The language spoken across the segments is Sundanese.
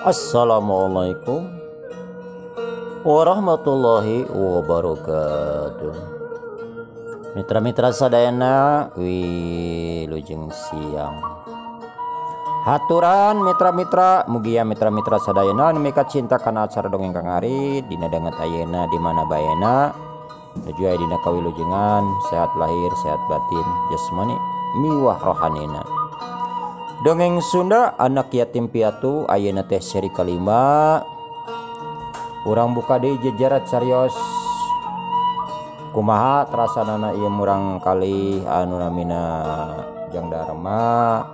Assalamualaikum warahmatullahi wabarakatuh. Mitra-mitra sadayana wilujeng siang. Haturan mitra-mitra, mugia mitra-mitra sadayana nu mika cinta kana acara dongeng Kang Ari dina danget ayeuna di mana baena nuju aya dina kawilujengan sehat lahir sehat batin jasmani miwah rohanina. Dongeng Sunda anak yatim piatu ayeuna teh seri kalima. Urang buka deui jejarat carios. Kumaha terasanana ieu murang kali anu namina Jang Dharma.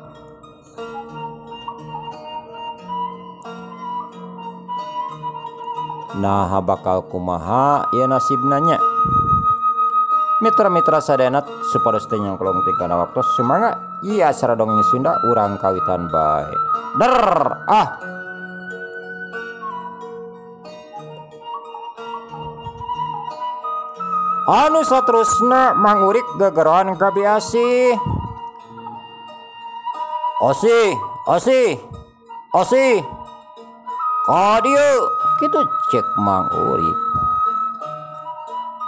Nah bakal kumaha ieu nasibna nya. Mitra-mitra sadayana supados teu nyangklong ti kana waktos sumangga ieu acara dongeng Sunda urang kawitan bae. Der ah. Anu saterusna Mang Urik gegeroan ka Biasih. Osih, osih, osih. Ka dieu kitu cek Mang Urik.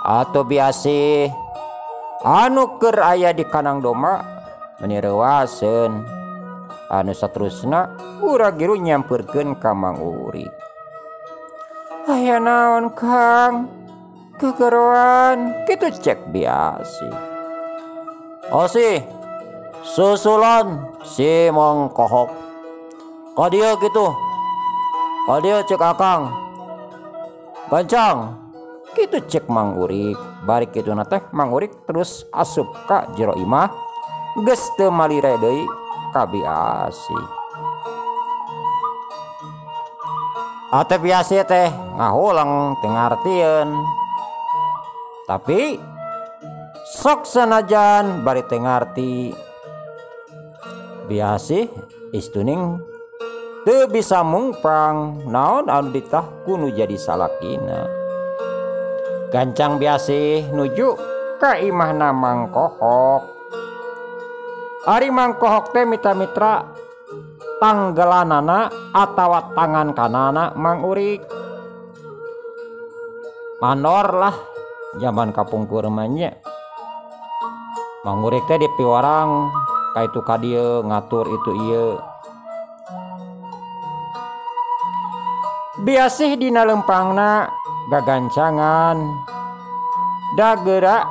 Atau Biasih anu keur aya di kandang domba meuni reuaseun. Anu saterusna uragiru nyamperkeun ka Mang Urik. Aya naon Kang? Kegeroan kitu cek Biasih. Osih susulan si Mongkohok. Ka dieu kitu. Ka dieu cek Akang. Gancang kitu cek Mang Urik. Bari kituna teh Mang Urik terus asup ka jero imah geus teu malire deui ka Biasih. Ate Biasih teh ngahulang teu ngartieun. Tapi sok sanajan bari teu ngarti Biasih istuning teu bisa mungpang naon anu ditah kunu jadi salakina. Gancang Biasih nuju ka imahna Mang Kohok. Ari Mang Kohok teh mitra-mitra tanggelanana atawa tangan kanana Mang Urik. Mandor lah zaman kapungkur mah nya. Mang Urik teh dipiwarang ka itu ka dieu ngatur itu ieu. Biasih dina lempangna gagancangan dagera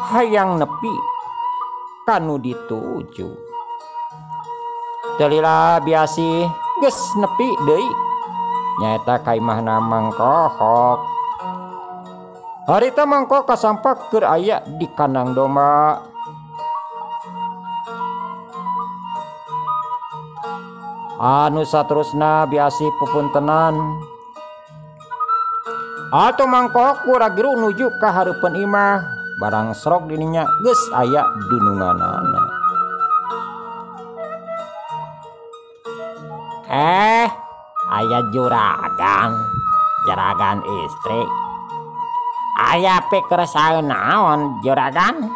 hayang nepi kanu dituju. Teu lila Biasih geus nepi deui nyaeta ka imahna Mang Kohok. Harita Mang Kohok kasampak keur aya di kandang domba. Anu saterusna Biasih pupuntenan. Atuh Mang Kohok kuragiru nuju ka hareupeun imah. Barang serok dininya geus aya dununganana. Aya juragan, juragan istri. Aya pikeresaeun naon juragan?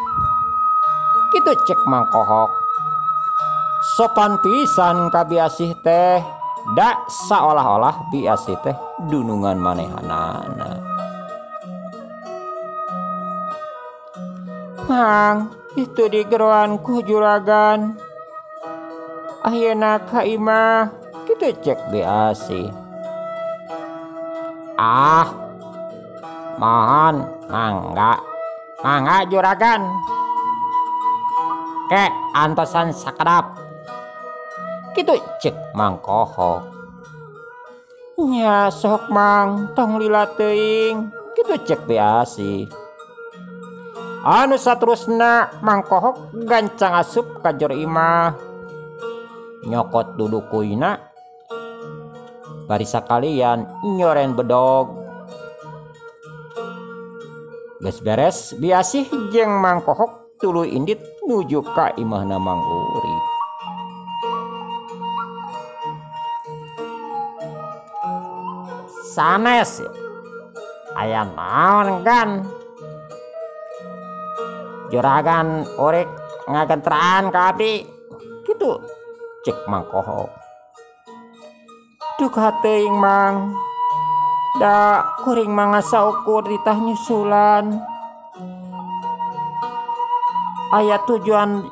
Kitu cek Mang Kohok. Sopan pisan ka Biasih teh, da saolah-olah Biasih teh dunungan manehanana. Mang, itu digeroan ku juragan. Ayeuna ka imah, kitu cek Biasih. Ah, mohon mangga, mangga juragan. Ke antosan sakedap. Kitu cek Mang Kohok. Nya sok Mang, tong lila teuing. Kitu cek Biasih. Anu saterusna Mang Kohok gancang asup ka jero imah. Nyokot dudukuina bari sakalian nyoren bedog. Geus beres Biasih jeung Mang Kohok tuluy indit nuju ka imahna Mang Urik. Sanes aya naon kan? Juragan Urik ngagentraan ka abdi. Kitu cek Mang Kohok. Duka teuing Mang. Da kuring mah ngasaukur ditah nyusulan. Aya tujuan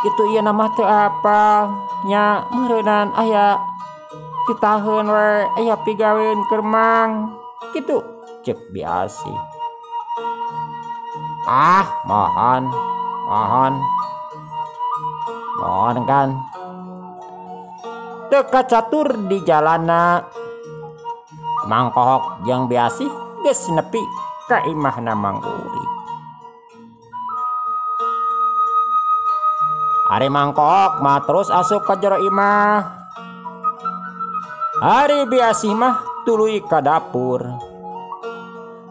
itu ieu mah teu apal nya meureunan aya titaheun we aya pigaweun keur Mang. Kitu cek Bi Asih. Ah, mohon mohon mohon kan. Teu kacatur di jalana. Mang Kohok jeung Bi Asih geus nepi ka imahna Mang Urik. Ari Mang Kohok mah terus asup ka jero imah. Ari Bi Asih mah tuluy ka dapur.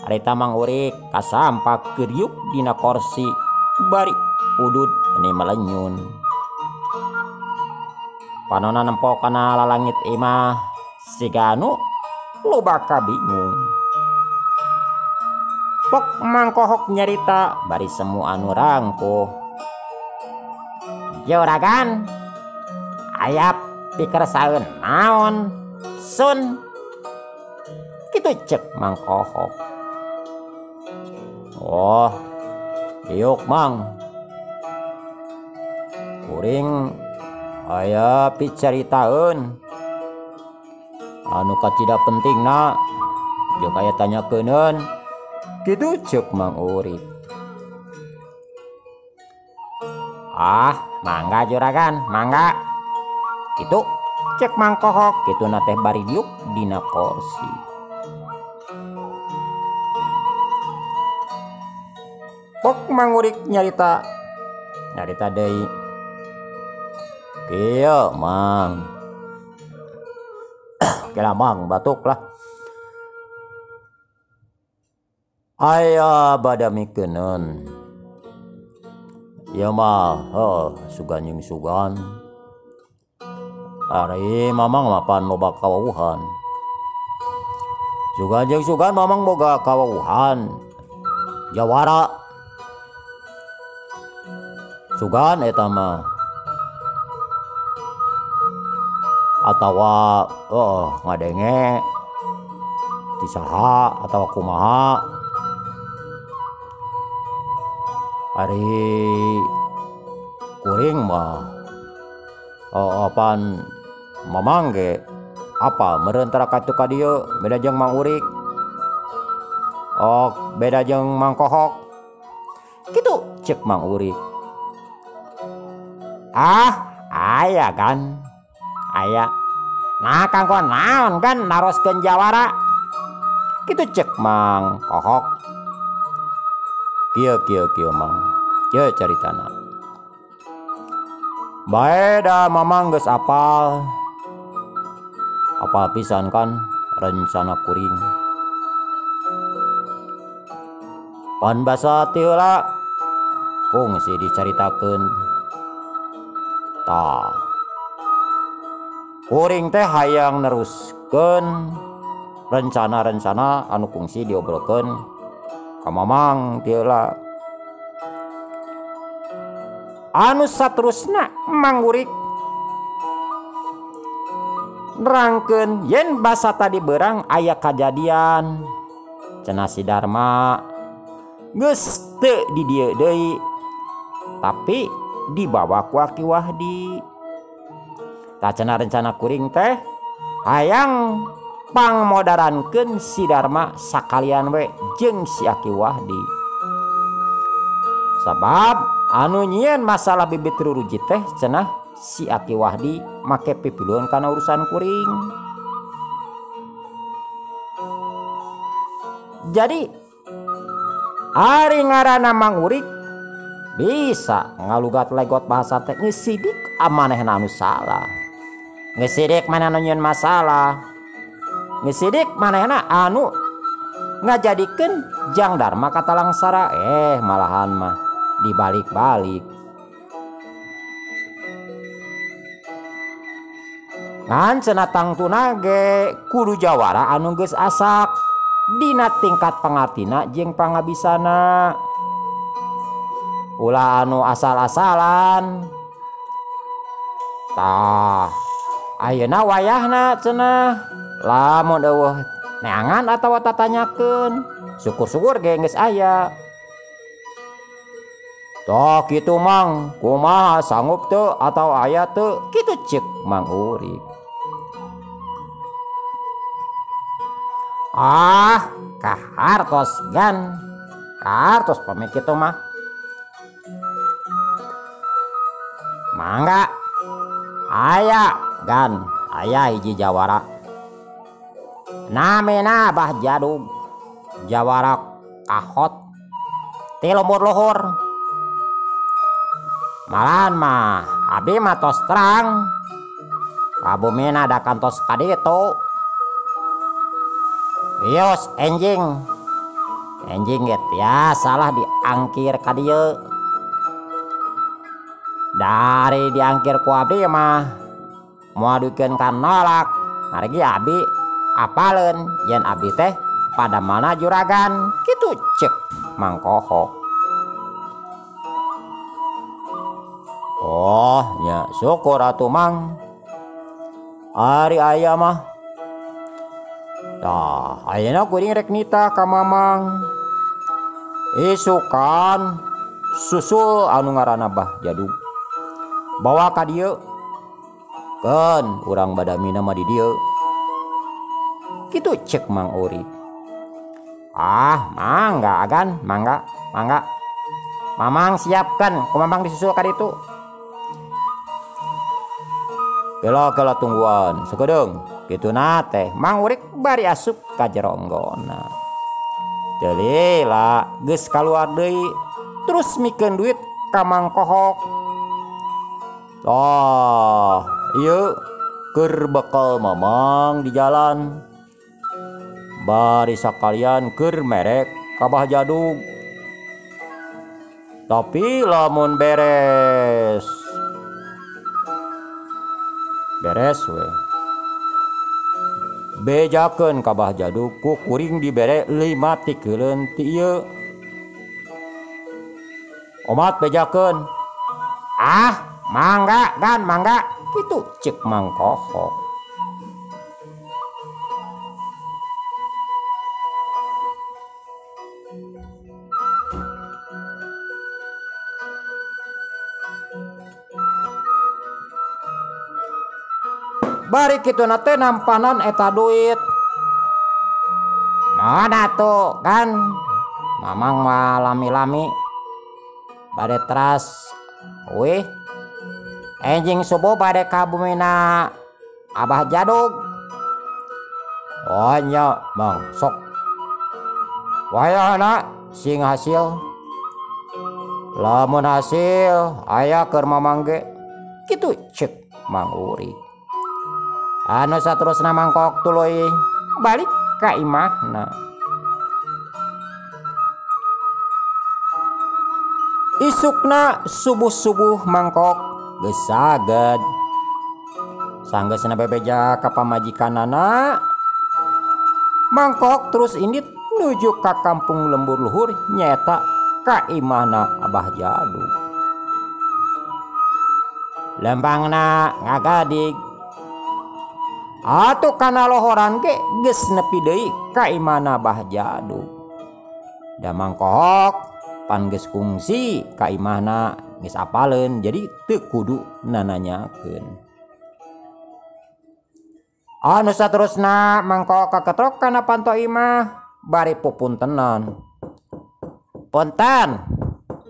Ari ta Mang Urik kasampak keur riuk dina korsi bari udud meni melenyun. Panona nempo kana lalangit imah siga anu loba kabingung. Pok Mang Kohok nyarita bari semu anu rangkuh. Juragan, aya pikersaeun naon sun? Kitu cek Mang Kohok. Oh, diuk Mang. Kuring aya picaritaeun anu kacida pentingna jeung aya tanyakeun. Kitu cek Mang Urik. Ah, mangga juragan, mangga. Kitu cek Mang Kohok, kituna teh bari diuk dina korsi. Pok Mang Urik nyarita nyarita deui. Kieu Mang. Kela Mang batuk lah. Aya bada mikeun. Ieu mah heuh sugan jeung sugan. Ari Mamang mah pan loba kawawuhan. Sugan jeung sugan Mamang boga kawawuhan. Jawara. Sugan eta mah. Atawa ngadenge ti saha atawa kumaha. Ari kuring mah pan Mamang ge apa meureun tara katu ka dieu beda jeung Mang Urik. Oh, beda jeung Mang Kohok. Kitu cek Mang Urik. Ah, aya kan. Aya. Nah, kanggo naon kan naroskeun jawara? Kitu cek Mang Kohok. Kieu kieu kieu Mang. Kieu caritana. Bae da Mamang geus apal. Apal pisan kan rencana kuring. Pan basa ti heula kungsi dicaritakeun. Tah. Kuring teh hayang neruskeun rencana-rencana anu kungsi diobrolkeun ka Mamang ti heula. Anu saterusna Mang Urik nerangkeun yen basa tadi beurang aya kajadian. Cenah si Darma geus teu di dieu deui, tapi dibawa ku Aki Wahdi. Tah cenah rencana kuring teh hayang pangmodarankeun si Darma sakalian we jeung si Aki Wahdi. Sabab anu nyieun masalah bibit ruruji teh cenah si Aki Wahdi make pipiluan kana urusan kuring. Jadi ari ngaranna Mang Urik bisa ngalugat legot bahasa teh ngesidik amanehna anu salah. Ngesidik manehna nyieun masalah. Ngesidik manehna anu ngajadikeun Jang Darma katalangsara, malahan mah dibalik-balik. Ngan cenah tangtuna ge kudu jawara anu geus asak dina tingkat pangartina jeung pangabisana. Ulah anu asal-asalan. Tah, ayeuna wayahna cenah. Lamun eueuh neangan atawa tatanyakeun, syukur-syukur ge geus aya. Tah kitu Mang, kumaha sanggup teu atau aya teu? Kitu ceuk Mang Urik. Ah, kahartos gan. Kahartos pamit kitu mah. Mangga. Aya gan, aya hiji jawara. Namina Bah Jadug, jawara kahot ti lembur luhur. Malahan mah abdi mah tos terang kabumina da kantos ka ditu. Wios enjing. Enjing ge tiasa lah diangkir ka dieu. Dari diangkir ku abdi mah moal duikeun ka nolak. Margi abdi apaleun yen abdi teh pada mana juragan kitu ceuk Mang Kohok. Oh nya syukur atuh Mang. Ari aya mah. Tah ayeuna kuring rek nitah ka Mamang. Isukan susul anu ngaranna Bah Jadug. Bawa ka dieu. Keun urang badamina mah di dieu. Kitu ceuk Mang Urik. Ah, mangga agan, mangga, mangga. Mamang siapkan, ku Mamang disusul ka ditu. Kela-kela tungguan, sakedeung. Kitu na teh Mang Urik bari asup ka jero enggona. Teu lila geus kaluar deui, terus mikeun duit ka Mang Kohok. Tah, ieu keur bekal Mamang di jalan. Bari sakalian keur merek ka Bah Jadug. Tapi lamun beres beres we. Bejakeun ka Bah Jadug ku kuring dibere 5 tikeuleun ti ieu. Omat bejakeun. Ah, mangga gan mangga kitu ceuk Mang Kohok. Bari kituna teh nampanan eta duit. Mana tuh kan Mamang mah lami-lami bade teras weh enjing subuh bade ka bumina Abah Jadug. Oh nya Mang sok wayahna sing hasil. Lamun hasil aya keur Mamang ge kitu ceuk Mang Urik. Anu saterusna mangkok tuluy balik ka imahna. Isukna subuh-subuh mangkok geus saged. Sanggeusna bebeja ka pamajikanana, mangkok terus indit nuju ka kampung lembur luhur nyaeta ka imahna Abah Jadug. Lempangna ngagadig. Atuh kana lohoran ge geus nepi deui ka imahna Bah Jadug. Da Mangkohok pan geus kungsi ka imahna geus apaleun jadi teu kudu nananyakeun. Anu saterusna Mangkohok kaketrok kana panto imah bari pupuntenan. Punten,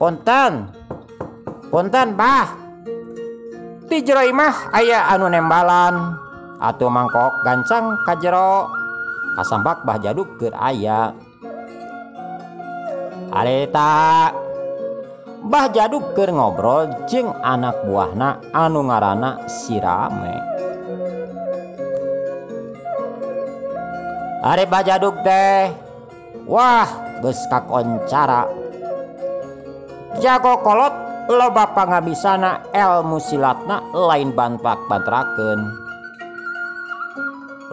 punten, punten Bah. Di jero imah aya anu nembalan. Atuh Mangkok gancang ka jero kasambak Bah Jadug keur aya. Harita Bah Jadug keur ngobrol jeung anak buahna anu ngaranna si Rame. Ari Bah Jadug teh wah geus kakoncara. Jago kolot loba pangabisana elmu silatna lain bantak-bantrakeun.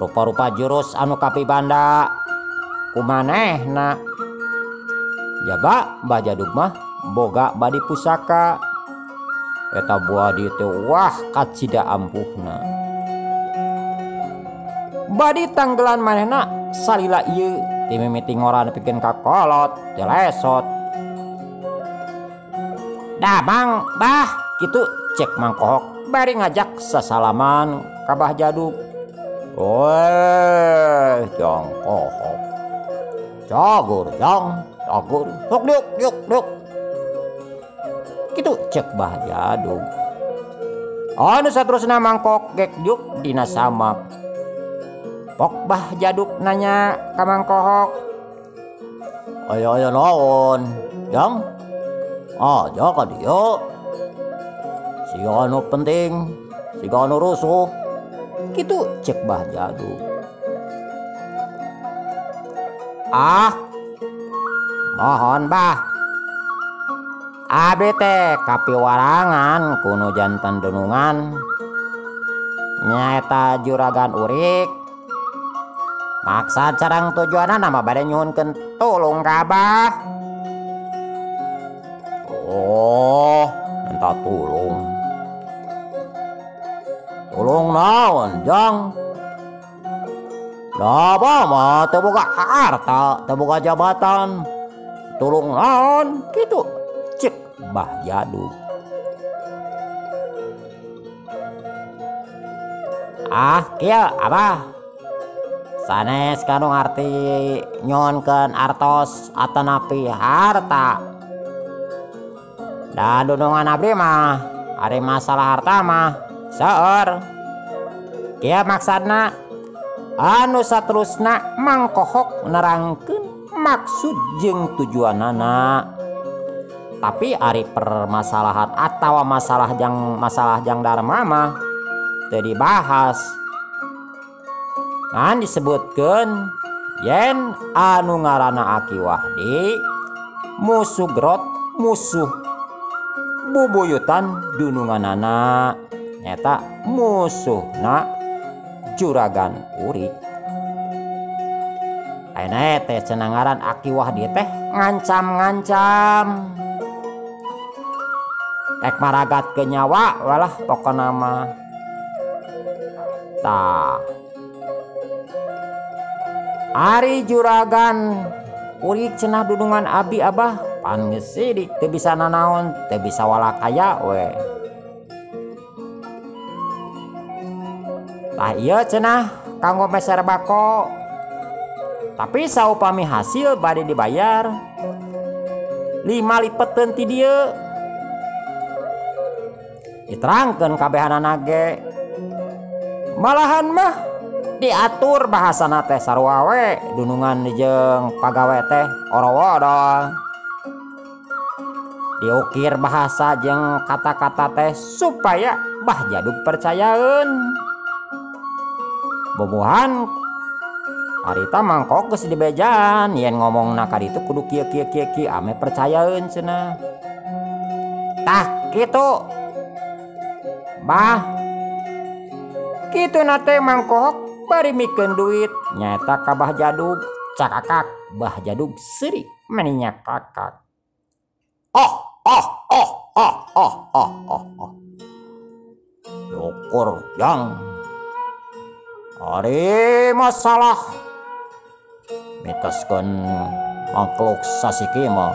Rupa-rupa jurus anu kapibanda kumanehna. Jaba Bah Jadug mah boga badi pusaka. Eta buah dieu teh wah kacida ampuhna. Badi tanggelan manehna salila ieu ti mimiti ngora nepikeun ka kolot teu lesot. Damang bah kitu cek Mang Kohok bari ngajak sasalaman ka Bah Jadug. Weh, Jang Kohok. Cagur jang, cagur. Sok diuk diuk diuk. Kitu cek Bah Jadug. Anu saterusna mangkok gek diuk dina samak. Pok Bah Jadug nanya ka Mang Kohok. Aya-aya naon, Jang? Aja ka dieu. Siga anu penting, siga anu rusuh. Kitu cek Bah Jadug. Ah, mohon bah. Abi teh kapiwarangan kuno jantan dunungan. Nyaeta Juragan Urik. Maksad sareng tujuanna mah bade nyuhunkeun tulung ka Abah. Oh, minta tulung. Tulung naon, Jang? Da abah mah teu boga harta, teu boga jabatan. Tulung naon kitu cek Bah Jadug. Ah, kieu Abah. Sanes kanu ngarti nyuhunkeun artos atanapi harta. Da dunungan abdi mah ari masalah harta mah seueur. Kieu maksudna anu saterusna Mang Kohok nerangkeun maksud jeung tujuanana. Tapi ari permasalahan atawa masalah jang dharma mah teu dibahas. Ngan disebutkeun yen anu ngaranna Aki Wahdi musuh grot musuh bubuyutan dununganana nyata musuhna Juragan Urik. Ayeuna teh cenah ngaran Aki Wahdi teh ngancam-ngancam rek maragat ke nyawa walah pokona mah. Tah ari Juragan Urik cenah dunungan abi abah pan geus sidik teu bisa nanaon teu bisa walakaya we. Tah ieu cenah kanggo meser bako. Tapi saupami hasil bade dibayar 5 lipeteun ti dieu. Diterangkeun kabehanana ge. Malahan mah diatur bahasana teh sarua we dunungan jeung pagawe teh orowodo. Diukir bahasa jeung kata-kata teh supaya Bah Jadug percayaeun. Bobohan harita mangkok geus dibejaan yen ngomongna ka ditu kudu kieu kieu kieu kieu ame percayaeun cenah. Tah kitu. Bah kitu na teh mangkok bari mikeun duit nyaeta ka Bah Jadug cakakak Bah Jadug seuri maninya kakak. Oh oh oh oh oh oh oh oh. Syukur jang. Ari masalah mitaskeun mangkluk sasiki mah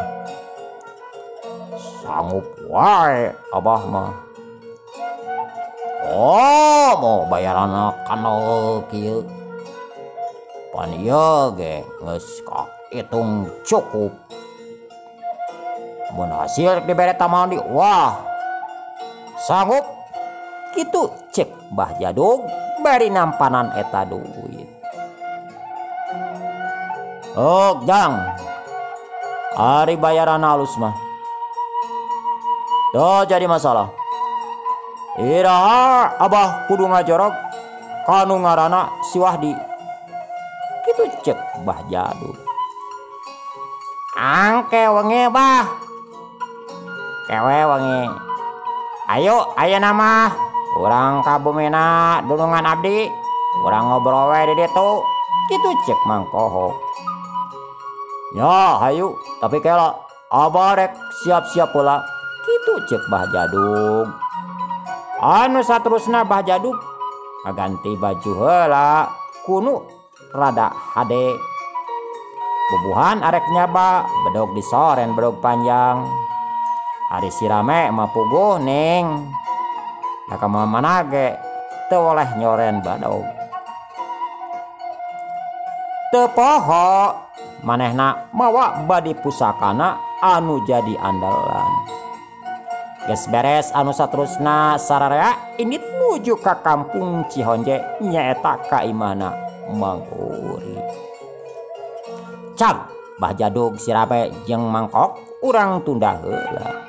sanggup wae abah mah. Oh, mau bayaranna kana kieu. Pan ieu ge geus kahitung cukup. Mun hasil dibere tambahan di wah sanggup kitu cek Bah Jadug bari nampanan eta duit. Oh, jang. Ari bayaran halus mah. Tuh jadi masalah. Iraha abah kudu ngajorog kanu ngaranna si Wahdi. Kitu cek Bah Jadug. Angke wengi bah. Kewe wengi. Ayo ayeuna mah urang ka bumina dunungan abdi. Urang ngobrol we di ditu. Kitu cek Mang Kohok. Ya hayu tapi kela abah rek siap-siap pula. Kitu cek Bah Jadug. Anu saterusna Bah Jadug ngaganti baju heula kunu rada hade. Bubuhan arek nyaba bedog disoren bedog panjang. Ari si Rame mah puguh ning. Da ka mana ge teu oleh nyoren badog. Teu poho manehna mawa badi pusakana anu jadi andalan. Geus beres anu saterusna sararea indit nuju ka kampung Cihonje nyaeta ka imahna Mang Uri. Cag Bah Jadug si Rame jeung Mangkok urang tunda heula.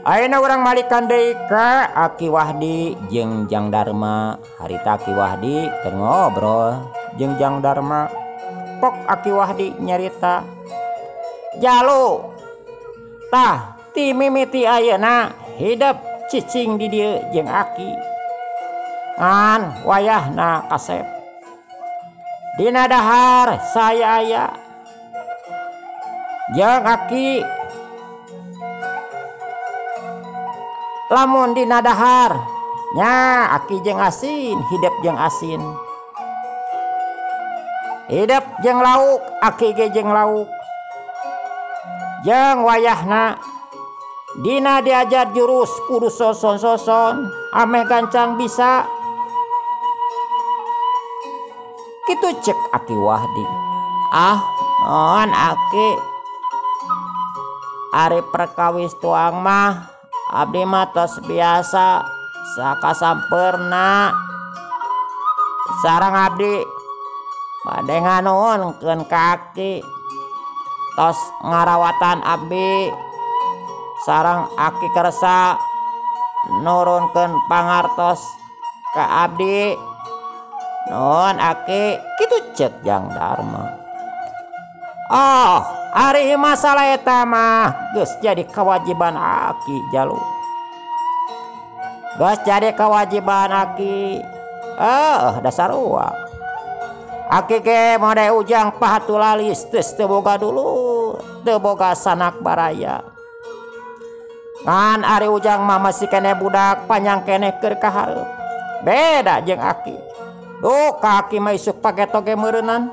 Ayeuna urang malikan deui ka Aki Wahdi jeung Jang Darma. Harita Aki Wahdi keur ngobrol jeung Jang Darma. Pok Aki Wahdi nyarita, "Jalu tah ti mimiti ayeuna hidep cicing di dieu jeung Aki. Ngan wayahna kasep. Dina dahar saya aya jeung Aki. Lamun dina dahar nya Aki jeung asin, hidep jeung asin. Hidep jeung lauk, Aki ge jeung lauk. Jeung wayahna dina diajar jurus kudu soson-soson ameh gancang bisa." Kitu cek Aki Wahdi. "Ah, mohon Aki. Ari perkawis tuang mah abdi mah tos biasa sakasampeurna. Sareng abdi bade nganuhunkeun ka Aki. Tos ngarawatan abdi sareng Aki kersa nurunkeun pangartos ka abdi. Nuhun Aki." Kitu cek Jang Darma. "Oh, ari masalah eta mah geus jadi kewajiban Aki Jalu. Geus jadi kewajiban Aki. Dasar uwa. Aki ge mode ujang pahatulalis geus teu boga dulu, teu boga sanak baraya. Ngan ari ujang mah masih keneh budak panjang keneh keur kahareup. Beda jeung Aki. Duh, ka Aki mah isuk pageto ge meureunan.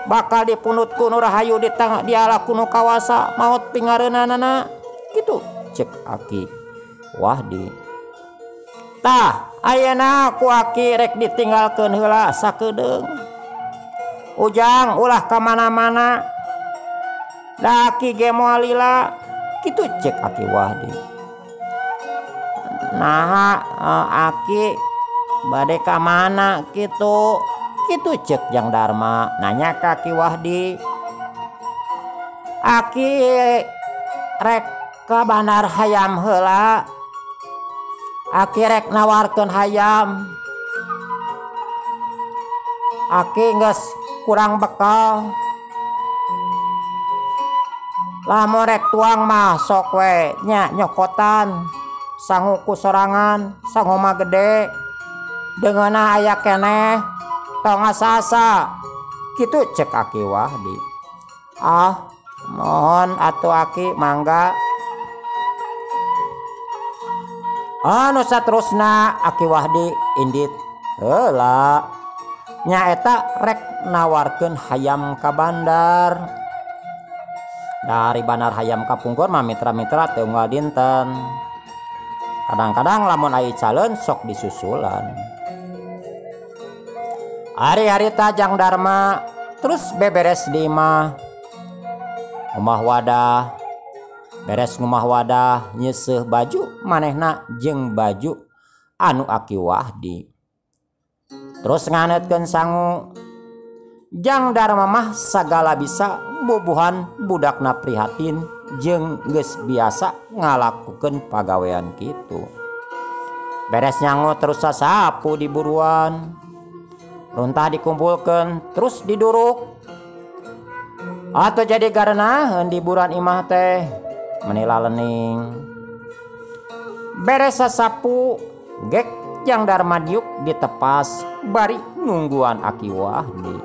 Bakal dipunut ku nu rahayu di tangga diala ku nu kawasa maot pingareunanana." Kitu cek Aki Wahdi. "Tah, ayeuna ku Aki rek ditinggalkeun heula sakedeung. Ujang ulah ka mana-mana. Da Aki ge moal lila." Kitu cek Aki Wahdi. "Naha Aki bade ka mana kitu?" Kitu cek Jang Darma nanya ka Aki Wahdi. "Aki rek ka bandar hayam heula. Aki rek nawarkeun hayam. Aki geus kurang bekal. Lamun rek tuang mah sok we nya nyokotan. Sangu ku sorangan, sangu mah gede. Dengeuna aya keneh tong ngasasa." Kitu cek Aki Wahdi. "Ah, mohon atuh Aki mangga." Anu saterusna Aki Wahdi indit heula nyaeta rek nawarkeun hayam ka bandar. Dari bandar hayam ka pungkur mah mitra-mitra teu unggal dinten. Kadang-kadang lamun aya caleun sok disusulan. Ari-harita Jang Darma terus beberes di imah. Ngumah wadah, beres ngumah wadah nyeuseuh baju manehna jeung baju anu Aki Wahdi. Terus nganeutkeun sangu. Jang Darma mah sagala bisa bubuhan budakna prihatin jeung geus biasa ngalakukeun pagawean kitu. Beres nyangu terus sasapu di buruan. Runtah dikumpulkeun terus diduruk. Atau jadi garenaheun di buruan imah teh meni lalening. Beres sasapu gek Jang Darma diuk ditepas bari nungguan Aki Wahdi.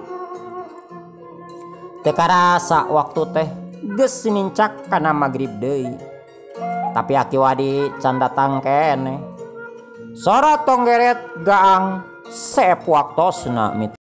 Teu karasa waktu teh geus nincak kana magrib deui. Tapi Aki Wahdi can datang keneh. Sora tonggeret gaang Sep waktosna mitra.